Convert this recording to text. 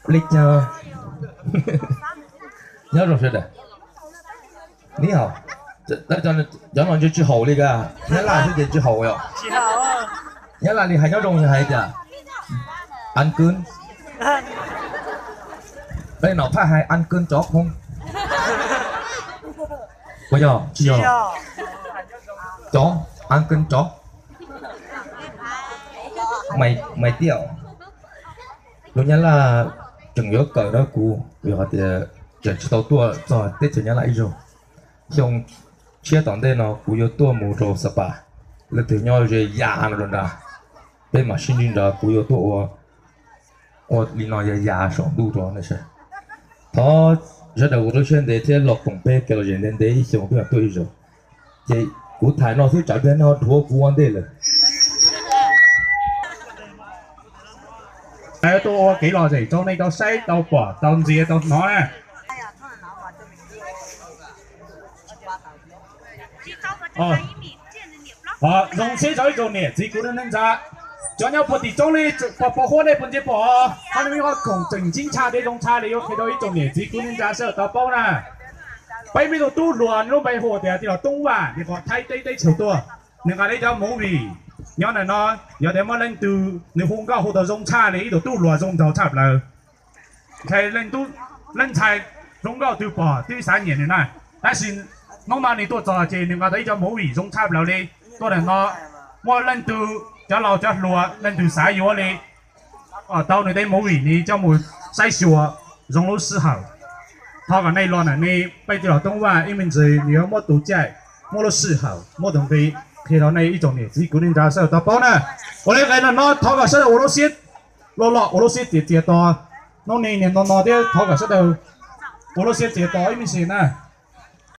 Li cas? Nyob zoo sawv daws. Nib hauv. Cov no ntshe tsis haum li ka. Nyab Laj xwb ces tsis haum yom. Nyab Laj li hais nyob zoo hais tias ăn cơm. Peb no phaj hais ăn cơm chó không? Puas yog? Tsis yog. Chó, ăn cơm chó. Mày, mày tiag. Lus Nyab Laj tseem yuav kawm rau kuv, vim hais tias tseem tsis tau tuaj txog teb chaws Nyab Laj ib zaug. Xyoo tshiab tom ntej no kuv yuav tuaj mus rau Sapa, leej twg nyob ze ya no rau nrad, peb mam sib ntsib nrad, kuv yuav tuaj ua, ua li no ya ya saum ntuj rau nej saib. Thov sawv daws ua lub siab ntev thiab los koom peb kev lom zem ntev ntev ib xyoos peb mam tuaj ib zaug. Ces kuv tham no xwb tsam pliag nej ho dhuav kuv ua ntej lawm. Tuaj ua kev lom zem rau nej tau saib tau pom tau ntxias tau hnov na. Zoo siab rau ib tsoom niam txiv kwv tij neej tsa, cov nyob puag tim roob li, puag huab nej puas ntsia pom, qhov nej me qhov khoom tseem ntsib ntsha dej zoo ntsha li, yuav qhia rau ib tsoom niam txiv kwv tij neej tsa sawv daws tau paub na. Peb muaj ib tug tub hluas nws lub npe hu tias tij laug Toob Vaj, nws pom Thaib teb teb chaws tuaj, nws nqa tau ib cov movie nyob ntawm no, yog tias muaj leej twg nws hu nkauj hu tau zoo tshaj li ib tug tub hluas zoo nraug tshaj plaws, ntshai leej ntxhais zoo nkauj twg pom twb xav nyiam nws na. Tab sis hnub no nws tuaj txog ces nws nqa tau ib cov movie zoo tshaj plaws li tuaj ntawm no. Muaj leej twg cov laus cov hluas leej twg xav yuav li, tau nws tej movie nws coj mus saib xyuas zoo lub sij hawm. Thov kom nej los ntawm ne, peb tij laug Toob Vaj ib me ntsis nws yuav muab tus caij, muab lub sij hawm, muab tus nqi qhia rau nej ib tsoom niam txiv kwv tij neej tsa sawv daws tau paub na. Ua li qhia no no thov kom sawv daws ua lub siab loj loj, ua lub siab txias txias to. Hnub no niag no no thiab thov kom sawv daws ua lub siab txias to ib me ntsis na.